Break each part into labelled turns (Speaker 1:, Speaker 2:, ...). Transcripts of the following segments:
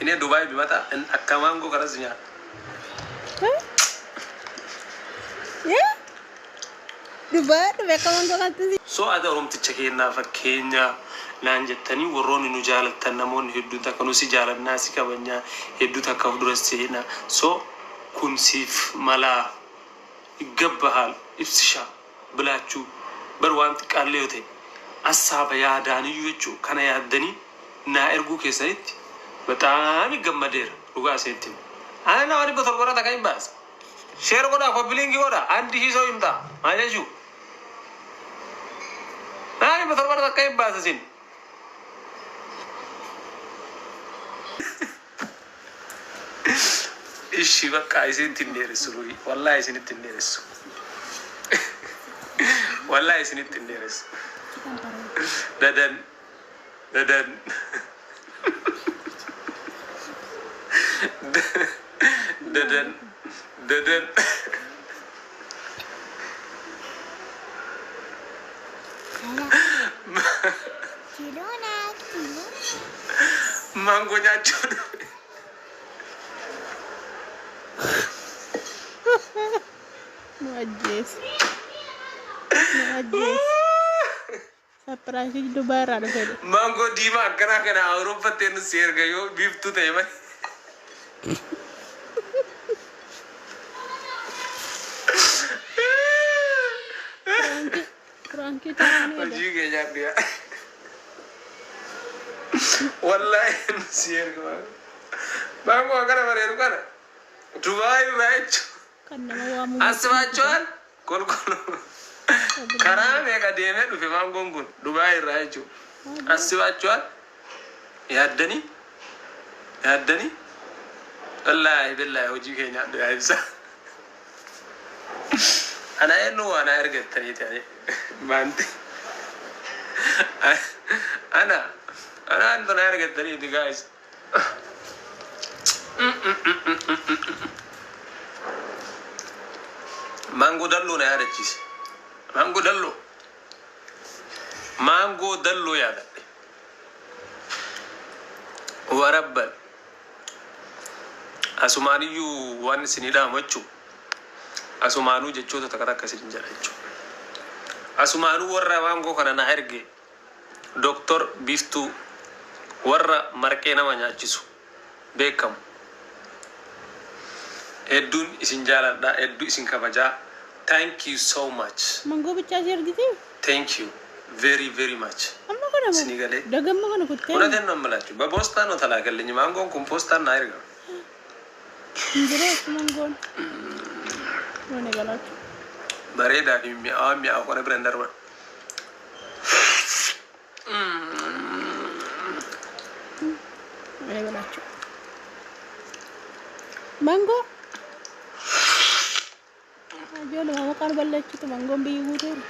Speaker 1: እኔ ዱባይ ቢመጣ akka maangoo kanas nyaadha.
Speaker 2: Dubai dhufe akka maangoo kanatti si
Speaker 1: So ati Oromticha keenyaa fakkeenya naan jettanii warroonni nu jaalattan, namoonni hedduun takka nu si jaalannaa, si kabajnaa, hedduu takka of dura seenaa. So kun siif malaa ይገባሃል ibsisha ብላችሁ bar waan xiqqaallee yoo ta'e assaaba yaadaaniyyuu jechuu kana yaaddanii naa erguu keessanitti በጣም gammadeera. Dhugaa isinitti hima. Ana nama 700 irra takka hin baasa. Share godhaa, copy link godhaa, 1000 ሰው ይምጣ maal jechuu, nama 700 irra takka hin baasa isin. እሺ በቃ isinitti hin dheeressu, ruhi wallahi isinitti hin dheeressu, wallahi isinitti hin dheeressu. Dadan dadan dadan dadan. Maangoo nyaachuu dhufe.
Speaker 2: Nu ajjeese. Nu ajjeese. Surprise Dubai irraa dhufe.
Speaker 1: Maangoo diimaa akkanaa kana Awurooppatti nu si erga yoo biiftuu ta'e malee.
Speaker 2: Prank prank ta'anii
Speaker 1: Hojii kee nyaadhu yaa. Wallaahi nu si erga maangoo. Maangoo akkana bareedu kana Dubaay irraa jechuudha.
Speaker 2: Kan nama waamu.
Speaker 1: አስባችኋል? Kolkolo karaa meeqa deemee dhufe maangoon kun Dubaay irraa jechuudha. አስባችኋል? Yaaddanii yaaddanii, wallaahi billaahi hojii kee nyaadhu yaa ibsa. Ana eenyu waan ergattaniiti ani maanti ana ana antu na ergattaniiti, guys. Maangoo dalloo na yaadachiise. Maangoo dalloo. Maangoo dalloo yaadadhe. Warabban. Asumaaniyyuu waan isinii dhaamu jechuun asumaanuu jechoota takka takka isin jedha jechuudha. Asumaanuu warra maangoo kana na erge, Doktor Biiftuu, warra marqee nama nyaachisu beekamu. Hedduun isin jaaladha, hedduu isin kabajaa. Thank you so much.
Speaker 2: Mangoo bichaa si ergite?
Speaker 1: Thank you very very much.
Speaker 2: Amma kana moo?
Speaker 1: Isinii galee?
Speaker 2: Dagamma kana kuttee?
Speaker 1: እውነቴን ነው የምላችሁ። በፖስታ ነው ተላከልኝ። ማንጎን kun ፖስታ ና erga.
Speaker 2: Hin jiru mangoon. Waan eegalaachuu.
Speaker 1: Bareedaa fi mi'aawaa mi'aawu kana bira hin darban.
Speaker 2: Waan eegalaachuu. Mangoo. Ijoollee maqaan balleechitu mangoon biyyi guutuun.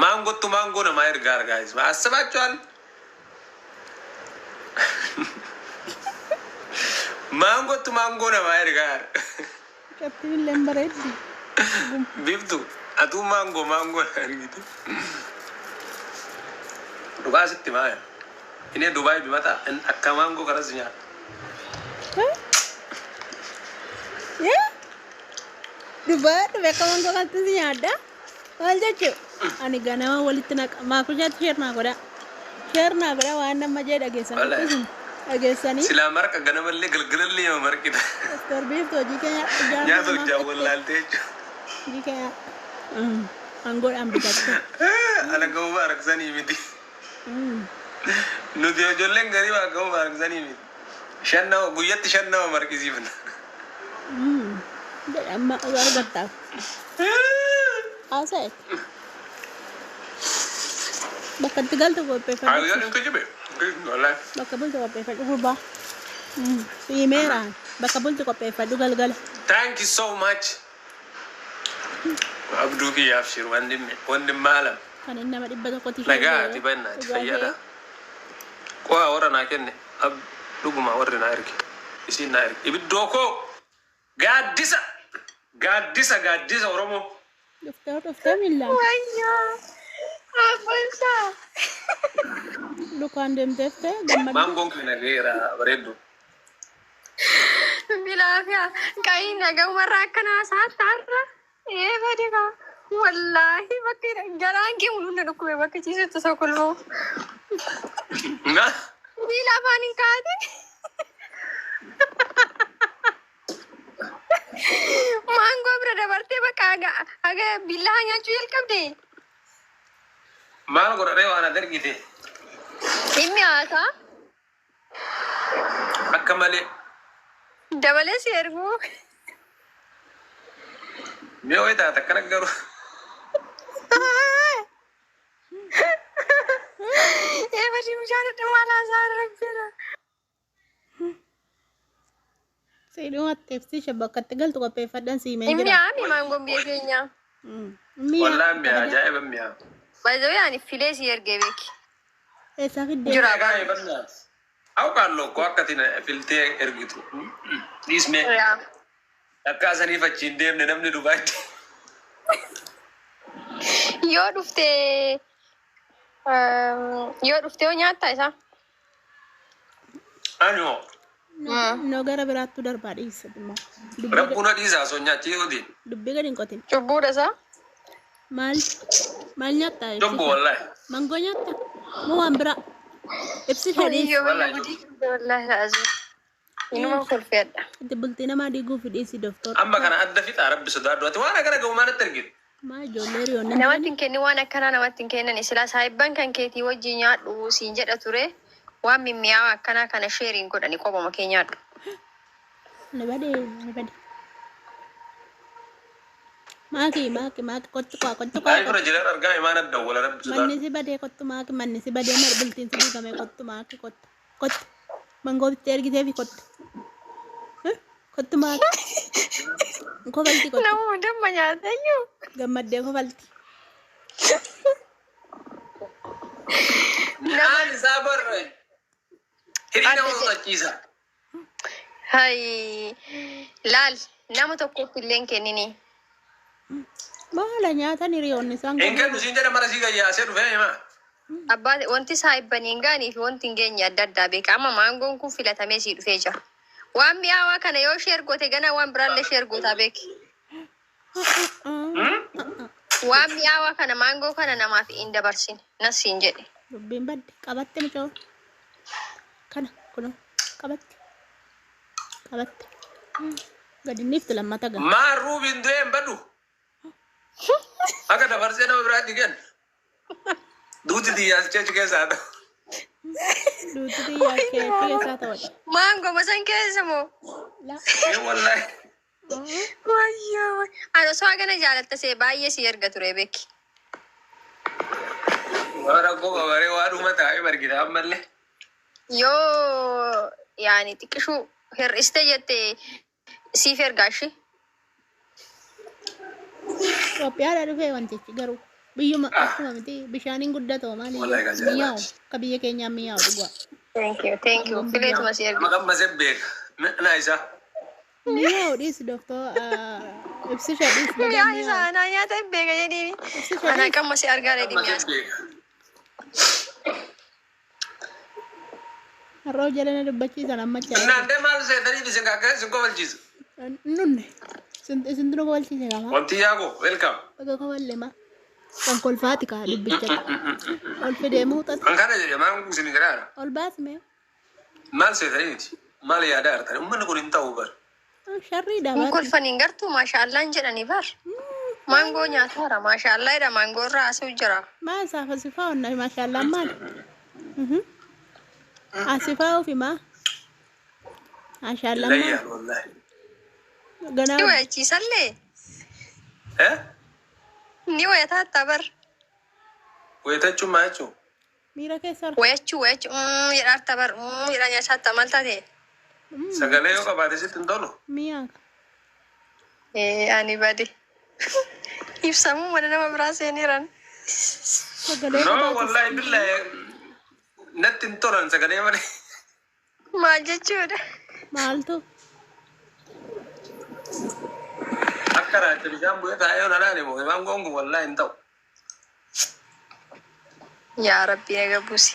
Speaker 1: Maangottu maangoo namaa ergaa argaa አስባችኋል? Maangottu maangoo namaa ergaa.
Speaker 2: Cabtiin illee hin bareeddi.
Speaker 1: Biiftu, atuu maangoo maangoo na ergite. Dhugaa sitti maaya. Inni Dubaay ቢመጣ akka maangoo kanas nyaadha.
Speaker 2: Yaa? Dubai dhufe akka mangoo kanatti si nyaadda? Maal jechuu? Ani ganama walitti naqa. Maakushaatti share naa godha. Share naa godha, waan nama jee dhageessan.
Speaker 1: Wallahi.
Speaker 2: Akkasuma dhageessanii.
Speaker 1: Silaa marqa ganamallee galgalallee nama marqita.
Speaker 2: Doktor Biiftu, hojii keenya
Speaker 1: Nyaata hojjaa wallaaltee jechuudha.
Speaker 2: Hojii keenya. Mangoodhaan bitatte.
Speaker 1: Ana ga'uu baaraksanii miti. Nuti ijoolleen garii waa ga'uu baaraksanii miti. Shan nama guyyatti shan nama marqisiifna.
Speaker 2: Jedha amma argattaaf. Haasa'e. Bakka itti galtu qopheeffadhu.
Speaker 1: Ayyaan hin kijibe. Wallahi.
Speaker 2: Bakka bultu qopheeffadhu, gurbaa. Siimeeraan bakka bultu qopheeffadhu galgala.
Speaker 1: Thank you so much. Abduu kiyyaaf shir wandimme wandimma alam.
Speaker 2: Kan inni nama 100tti
Speaker 1: Nagaa ati bannaati fayyaadha. Qo'aa warra naa kenne dhuguma warri naa erge, isiin naa erge, ibiddoo koo, gaaddisa gaaddisa gaaddisa Oromoo.
Speaker 2: Dhuftee dhuftee miillaan
Speaker 3: Wayyoo! Abbonsaa!
Speaker 2: Lukaan deemteeftee gammaddu.
Speaker 1: Maangoon kana gaheera, bareeddu.
Speaker 3: Bilaafiya qayi nagaumarraa akkanaa saatti har'a ee badikaa wallaahi bakka garaan kee hunda dhukkube bakka ciisutti osoo kolfuu.
Speaker 1: Na
Speaker 3: Miila afaan hin kaa'atin. Maangoo bira dabartee bakka haga billaa nyaachuu jalqabde.
Speaker 1: Maal godhadhee waan ati argite?
Speaker 3: Dhimmi haasaa
Speaker 1: Akka malee.
Speaker 3: Dabalee si erguu.
Speaker 1: Mee wayi taate akkana garuu.
Speaker 3: Ee badii mucaan dhimma haasaa rabbiidha.
Speaker 2: Siidhumatti ibsisha bakka itti galtu qopheeffadhan siimeen
Speaker 3: Hin
Speaker 2: jira.
Speaker 3: mi'aami maangoon biyya keenyaa.
Speaker 2: Mi'a.
Speaker 1: Wallaahi mi'a ajaa'iba mi'a.
Speaker 3: Baay'ee ani filee si ergee beeki.
Speaker 2: Eessaa fiddee?
Speaker 3: Jira.
Speaker 1: Egaa eebannaa. Awqaan lokkoo akka ati filtee ergitu. Dhiismee.
Speaker 3: Yaa.
Speaker 1: Akka asaniif achi hin deemne namni Dubaayitti.
Speaker 3: Yoo dhufte yoo nyaatta isaa.
Speaker 1: Ani hoo.
Speaker 2: No, gara biraattu darbaa dhiisa dhimma. Dubbii
Speaker 1: Rabbuu na dhiisaa osoo nyaachii yooti.
Speaker 2: Dubbii gadi hin qotin.
Speaker 3: Cubbuudha isaa.
Speaker 2: Maal maal nyaatta?
Speaker 1: Cubbu wallaahi.
Speaker 2: Mangoo nyaatta? Moo waan biraa? Ibsisha dhiisi.
Speaker 3: Yoo
Speaker 1: Wallaahi.
Speaker 3: gudii wallaahi la'azu. Inuma kolfeedha.
Speaker 2: Itti bultii namaa diiguuf dhiisi doktor.
Speaker 1: Amma kana adda fixaa rabbi sodaadhu. Ati waan akkana ga'u maalitti ergite?
Speaker 2: Maa ijoollee riyoonni.
Speaker 3: Namatti hin kennin, waan akkanaa namatti hin kennan. Silaa saahibban kan keetii wajjin nyaadhu siin jedha ture. Waan mimmi'aawaa akkanaa kana sheeriin godhani qobama kee nyaadhu.
Speaker 2: Ni bade, ni bade. Maaki, maaki, maaki, kottu kwaa, kottu kwaa.
Speaker 1: Laayif irra jiran argaa imaan adda wala rabbi
Speaker 2: Manni
Speaker 1: sodaadhu.
Speaker 2: si badee kottu maaki, manni si badee mar bultiin si diigame kottu maaki, kottu kottu. Mangoo bittee ergitee fi kottu. Eh? Kottu maaki. Kofalti kottu.
Speaker 3: Nama damma nyaatayyuu.
Speaker 2: Gammaddee kofalti.
Speaker 1: Naan isaa barre. Hidhii nama sodaachisa.
Speaker 3: Hai laal, nama tokkoof illee hin kennini.
Speaker 2: Maala nyaatan hiriyoonni isaan
Speaker 1: Hin kennu siin jedha, mana sii gayyaasee dhufee himaa.
Speaker 3: Abbaa wanti saahibbanii hin gaanii fi wanti hin geenye adda addaa beeka. Amma maangoon kun filatamee sii dhufee jira. Waan mi'aawaa kana yoo share goote gana waan biraallee share gootaa beeki. Waan mi'aawaa kana, maangoo kana namaaf hin dabarsin. Nas siin jedhe.
Speaker 2: Dubbiin badde qabatte mucoo. Kana kunoo qabatte. Qabatte. Gadi niftu lammata gaa.
Speaker 1: Maa ruubiin du'ee hin badu. Akka dabarsee nama biraatti kennu. Duuti xiyyaas jechu keessaa haa ta'u.
Speaker 2: Duuti xiyyaa keessaa ta'udha.
Speaker 3: Maangoo masan keessa moo?
Speaker 2: La.
Speaker 1: Ee wallaahi.
Speaker 3: Wayyoo. Ani osoo hagana jaalatta see baay'ee si erga ture beeki.
Speaker 1: Waan rakkoo qabaree waa dhuma taa'ee margita ammallee.
Speaker 3: Yoo yaani xiqqishuu hir'iste jette siif ergaa ishee.
Speaker 2: Itoophiyaadhaa dhufee wantichi garuu biyyuma akkuma miti bishaaniin guddatoo maali
Speaker 1: Wallahi ajaa'ibaati.
Speaker 2: mi'aawu akka biyya keenyaa mi'aawu dhugaa.
Speaker 3: Thank you, thank you. Fileetuma si erga.
Speaker 1: Nama gammasee beeka. Mi'na isaa.
Speaker 2: Mi'aawu dhiisi doktoo, ibsisha dhiisi badaa
Speaker 3: Mi'aa
Speaker 2: mi'aawu.
Speaker 3: isaa anaa nyaata hin beeka jedhiini.
Speaker 2: Ibsisha
Speaker 3: Anaa
Speaker 2: dhiisi.
Speaker 3: qamma si argaa reedi mi'aa.
Speaker 1: Gammasee beeka.
Speaker 2: Har'oo jala na dubbachiisan ammachaa.
Speaker 1: Naantee maal seetaniif isin kakka isin kofalchiisa?
Speaker 2: Nunne isin dura kofalchiise qaba.
Speaker 1: Wanti yaako welcome.
Speaker 2: Baga kofalle ma. Kan kolfaati kaa dubbicha. Ol fidee muuxate.
Speaker 1: Kan kana jedhe maal isin jedhaara?
Speaker 2: Ol baasme.
Speaker 1: Maal seetaniiti? Maal yaadaa jirtan? Uummanni kun hin ta'u bar.
Speaker 2: Sharrii
Speaker 3: Hin
Speaker 2: dabaati.
Speaker 3: kolfaniin gartuu maashaallaan jedhanii bar. Maangoo nyaataara maashaallaa jedha, maangoo irraa asuu jira.
Speaker 2: Maal saafa sifaa onna maashaallah maal? Asifaa ofi maa? Maashaallah maal?
Speaker 1: Layyaan wallaahi.
Speaker 2: Ganaa
Speaker 3: Ni wayachiisallee.
Speaker 1: Eh?
Speaker 3: Ni wayataattaa bar.
Speaker 1: Wayitachuun maal jechuun?
Speaker 2: Miira keessa jira.
Speaker 3: Wayachuu wayachuu jedhaarta bar jedha nyaatatta maal taate?
Speaker 1: Sagalee yoo qabaate sitti hin tolu.
Speaker 2: Mi'aa.
Speaker 3: Ee ani bade. Ibsamuu mana nama biraa seeneeran.
Speaker 2: Sagalee
Speaker 1: No
Speaker 2: qabaates.
Speaker 1: Wallaahi billahi natti hin tolan sagalee malee.
Speaker 3: Maal jechuudha?
Speaker 2: Maaltu?
Speaker 1: Akka raacha bishaan bu'ee taa'ee yoo nalaale moo maangoon kun wallaahi hin ta'u.
Speaker 3: Yaa Rabbi naga buusi.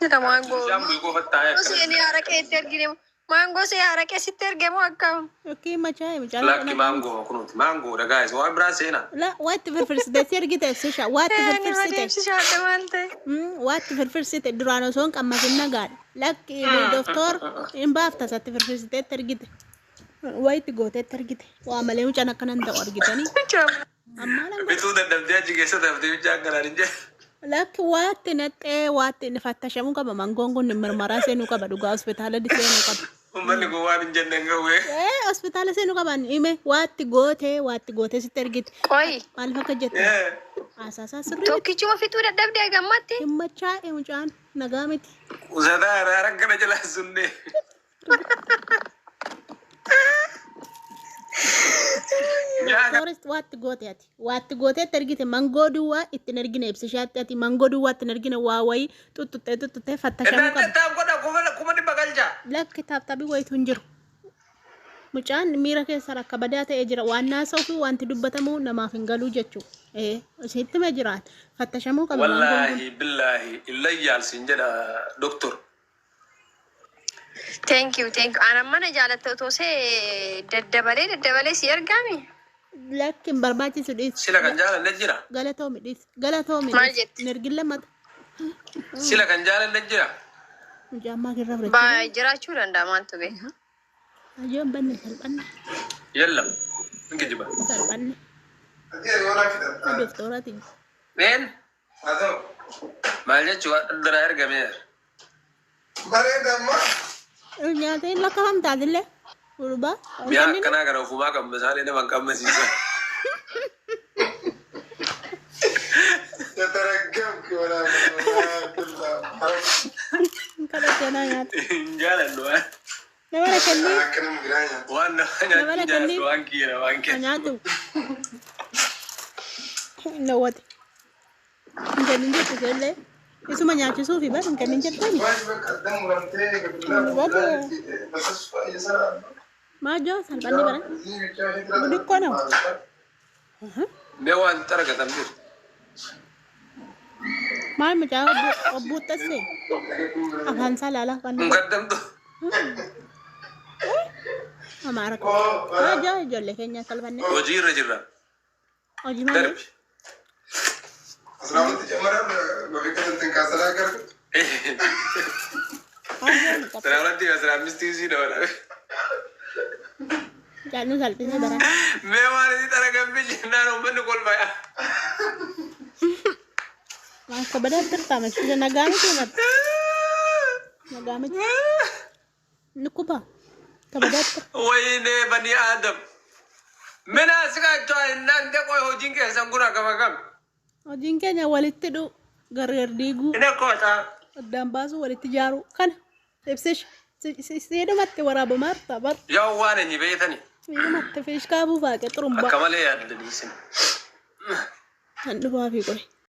Speaker 3: Jedha maangoo.
Speaker 1: Bishaan bu'ee qofa taa'ee
Speaker 3: Yoo
Speaker 1: akkana.
Speaker 3: seenee haraqee itti argine Maangoo si haraqee sitti erge moo akkam?
Speaker 2: Yookiin machaa'e mucaan.
Speaker 1: Lakki, maangoo kunuuti. Maangoodha guys. Waan biraa seenaa.
Speaker 2: La, waa itti firfirsite si ergite, ibsisha, waa itti
Speaker 3: Ni
Speaker 2: firfirsite.
Speaker 3: madeemsishaadha maal ta'e?
Speaker 2: Waa itti firfirsite. Duraan osoo hin qammasin nagaadha. Lakki, doktor hin baafta, isatti firfirsiteetti ergite. Waa itti gooteetti ergite. Waa malee mucaan akkanan ta'u argitanii. Ammaa lan godhe.
Speaker 1: Bituu dadhabdee achi keessa taftee bichaa akkanaan hin jedhe.
Speaker 2: Lakki, waa itti naqxee, waa itti fattashamuu qaba. Mangoon kun mirmaraa seenuu qaba, dhugaa hospitaala seenuu qaba.
Speaker 1: Uummanni kun waan hin jenne hin qabu.
Speaker 2: Ee, hospitaala seenuu qaba hime. Waa itti gootee, waa itti gootee sitti ergite.
Speaker 3: Qoyi.
Speaker 2: Maaliif akka jette? Haasaasaa sirrii miti.
Speaker 3: Tokkichuma fixuu dadhabdee gammatti.
Speaker 2: Hin machaa'e mucaan, nagaa miti.
Speaker 1: Usataa araara akkana jalaa sunnee. Nyaata.
Speaker 2: Toorist, waa itti goote ati. Waa itti gooteetti ergite. Mangoo duwwaa ittiin ergine ibsishaatti ati. Mangoo duwwaa ittiin ergine, waa wayii tuttuttee tuttuttee fattashamuu
Speaker 1: Innaan
Speaker 2: qaba.
Speaker 1: tattaaf godha 100,000 galcha.
Speaker 2: Lakki, taaptaabii wayitu hin jiru. Mucaan miira keessa rakka badaa ta'ee jira. Waan naasa'uu fi wanti dubbatamu namaaf hin galuu jechuudha. Ee, isitti ma jiraan. Fattashamuu qaba mangoon kun.
Speaker 1: Wallaahi billaahi illayyaal siin jedha doktor.
Speaker 3: Thank you, thank you. Ana mana jaalatte otoo see daddabalee daddabalee si ergaami.
Speaker 2: Lakki, hin barbaachisu, dhiis.
Speaker 1: Sila kan jaalanne jira.
Speaker 2: Galatoomi, dhiis. Galatoomi,
Speaker 3: Maal
Speaker 2: dhiis.
Speaker 3: jette?
Speaker 2: Hin ergin lammata.
Speaker 1: Sila kan jaalanne jira.
Speaker 2: Mucaan maakirra
Speaker 3: Ba
Speaker 2: fudhachuu.
Speaker 3: jiraachuu danda'a, maaltu beeka.
Speaker 2: Ayyoo, hin banne, salphanne.
Speaker 1: Yallam. Hin kijiba.
Speaker 2: Salphanne. Doktoraati.
Speaker 1: Meen maal jechuu daraa ergameera.
Speaker 2: Nyaata hin lakkaa'amtaatillee. Gurbaa.
Speaker 1: Mi'a akkanaa kana ofumaa qabmasaalee nama hin qammasiisan.
Speaker 2: Hin kadhattee naa nyaata.
Speaker 1: Hin jaalannu waan.
Speaker 2: Nama na kennii.
Speaker 1: Waan nama
Speaker 2: Nama na
Speaker 1: nyaachuu
Speaker 2: kennii.
Speaker 1: jaaladhu waan kiyya waan
Speaker 2: Ha
Speaker 1: kiyya.
Speaker 2: nyaatu. Hin dhowwate. Hin kennin jettu illee. Isuma nyaachisuufi bar hin kennin jettuuni. Maajoo, salphanni bara. Budikkoo nama.
Speaker 1: Mee waan xaragatan jiru.
Speaker 2: Maal mucaa obbuuxxasse? Afaan isaa laala afaan.
Speaker 1: Hin gaddamtu.
Speaker 2: Amaara. Maajoo, ijoollee keenya salphanne.
Speaker 1: Hojii irra jirra.
Speaker 2: Hojii malee.
Speaker 1: Darbi.
Speaker 2: Maajoo mucaa.
Speaker 1: 12 fi 15 sii dabala.
Speaker 2: Mucaan nu salphisee bara.
Speaker 1: Mee waan itti xaragan jennaan uummanni kolfaya.
Speaker 2: Akka badaa tirtaa machiisa, nagaa miti mata. Nagaa miti. Nukkuba. Akka badaa tirta.
Speaker 1: ወይኔ በኒ አደም ምን አስቃቸዋል እናንተ? ቆይ hojiin keessan kun akkam akkam?
Speaker 2: Hojiin keenya walitti hidhuu, gargar diiguu,
Speaker 1: Inni akka wataa
Speaker 2: addaan baasuu, walitti ijaaruu. Kana ibsish siidhumatti waraabamaa jirta bar.
Speaker 1: Yaa waan eenyi beeytani
Speaker 2: Siidhumatti fiishkaa buufaaqe xurumbaa.
Speaker 1: akka malee yaaddanii isin.
Speaker 2: Kan dhufaa fi qoy.